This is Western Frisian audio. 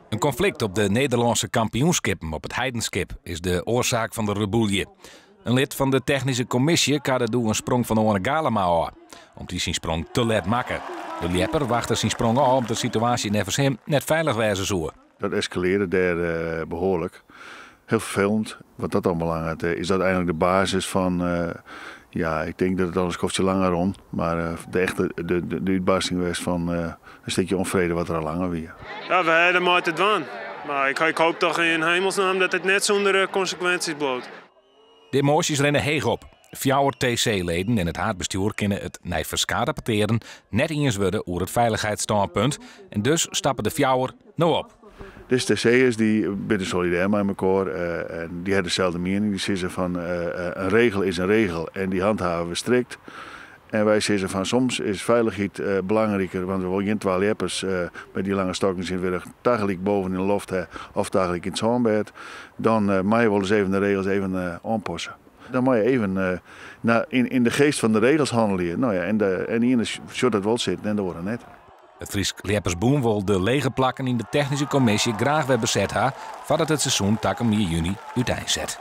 In konflikt op de Nederlânske kampioenskippen op It Heidenskip is de oarsaak fan de rebûlje. In lid fan de technyske kommisje karde doe in sprong fan Oane Galema ôf, om't hy syn sprong te let makke. De ljepper wachte syn sprong ôf om't de situaasje neffens him net feilich wêze soe. Dat eskalearde dêr behoarlik. Hiel ferfelend. Wat dat oanbelanget is dat eigenlik de basis fan, ja, ik tink dat it al in skoftsje langer rûn, mar de echte de útbarsting west fan in stikje ûnfrede wat der al langer wie. Ja, we ha der mei te dwaan. Mar ik hoop toch yn hemelsnaam dat it net sûnder konsekwinsjes bliuwt. De emoasjes rinne heech op. Fjouwer TC-leden en it haadbestjoer kinne it nei ferskate petearen net iens wurde oer it feilichheidsstânpunt en dus stappe de fjouwer no op. Dizze TC'ers dy binne solidêr mei mekoar en dy ha deselde miening. Dy sizze fan in regel is in regel en dy handhave we strikt. En wy sizze fan soms is feilichheid belangriker, want we wolle gjin twa ljeppers mei dy lange stokken tsjintwurdich tagelyk boven yn de loft ha of tagelyk yn it sânbêd. Dan meie je wolris even de regels even oanpasse. Dan meie je even yn de geest fan de regels hannelje. No ja, en de iene sjocht dat wol sitten en de oare net. It Frysk Ljeppersbûn wol de lege plakken yn de technyske kommisje graach wer beset ha foardat it seizoen takom jier juny úteinset.